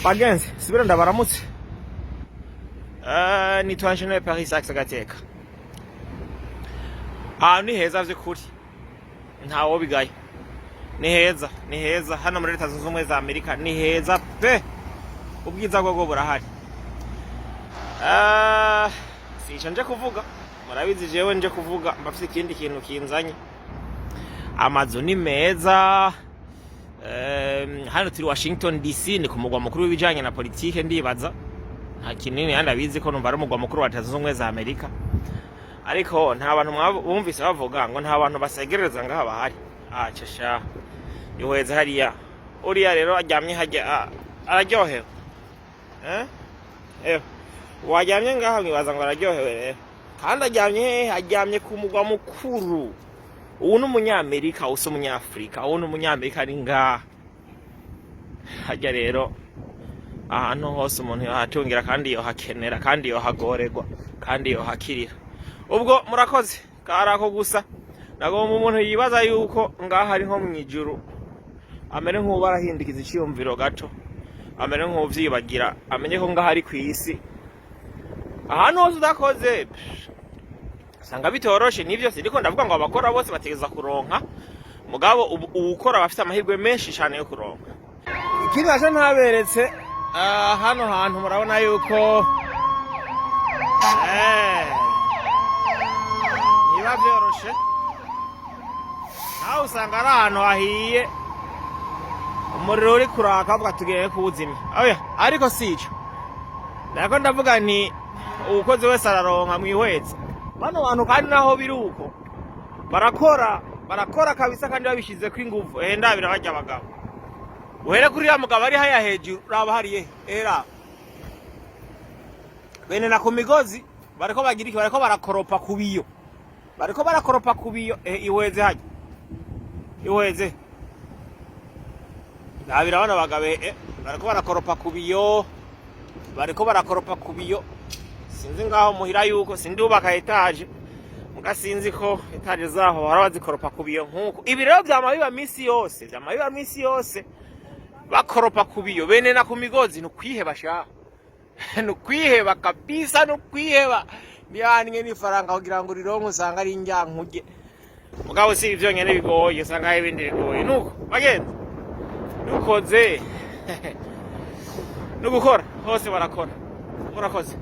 Bagenzi, subira ndabaramutse. Nitwa Ingenieur Paris Axe Gateka. Ahantu ni heza vy'ukuri, ntawo bigaye, ni heza, ni heza. Hano muri Leta Zunze Ubumwe za Amerika ni heza pe, ubwiza bwobwo burahari. Si ico nje kuvuga, murabizi, jewe nje kuvuga mbafise ikindi kintu kinzanye. Amazu ni meza. Hano turi Washington DC, ni ku mugwa mukuru w'ibijanye na politike. Ndibaza nta kinini yandi abizi ko numva ari umugwa mukuru wa Leta Zunze Ubumwe za Amerika. Ariko nta bantu bumvise bavuga ngo nta bantu basegereza ngaha bahari. Aca sha ihweze hariya, uriya rero aryamye hajya araryohewe, eh? Waryamye ngaha mwibaza ngo araryohewe rero, kandi aryamye hehe? Aryamye ku mugwa mukuru. Ubu ni umunyamerika, usi umunyafurika, ubu ni umunyamerika ari ngaha hajya. Rero ahantu hose umuntu yohatungira kandi yohakenera kandi yohagorerwa kandi yohakirira. Ubwo murakoze, karako gusa nagomba umuntu yibaza yuko ngaha ari nko mw'ijuru amere nk'ubu arahindukiza iciyumviro gato, amere nk'uvyibagira, amenye ko ngaha ari kw'isi. Ahantu hose udakoze, pff, usanga bitoroshe. Nivyo, sindiko ndavuga ngo abakora bose bategeza kuronka, mugabo uwukora aba afise amahirwe menshi cane yo kuronka. Ikindi naco ntaberetse, hano hantu murabona yuko ntibiba vyoroshe, nawe usanga ari ahantu hahiye, umuriro uri kuraka, bavuga tugiye kuwuzimya. Oya, ariko si ico nako ndavuga, nti uwukoze wese araronka mwihweze. Bano bantu kandi naho biri uko barakora, barakora kabisa kandi babishizeko inguvu. Ehe, ndabira barya abagabo, uhere kuri ya mugabo ari haya hejuru, raba hariye, era bene na ku migozi bariko bagira iki? Bariko barakoropa ku biyo, bariko barakoropa ku biyo. Ihweze hajya, ihweze, ndabira bano bagabo, bariko barakoropa ku biyo, bariko barakoropa ku biyo. Sinzi ngaho muhira yuko sindubaka étage, muga sinzi ko étage zaho bahora bazikoropa ku biyo nkuko. Ibi rero vyama biba misi yose, vyama biba misi yose, bakoropa ku biyo, bene na ku migozi. Ni ukwiheba sha, ni ukwiheba kabisa, ni ukwiheba. Nihanwe n'ifaranga kugira ngo urironke, usanga ari indyankuge. Mugabo si ivyo nyene bigoye, usanga hari ibindi bigoye. Nuko bagenzi, nukoze nugukora hose barakora. Murakoze.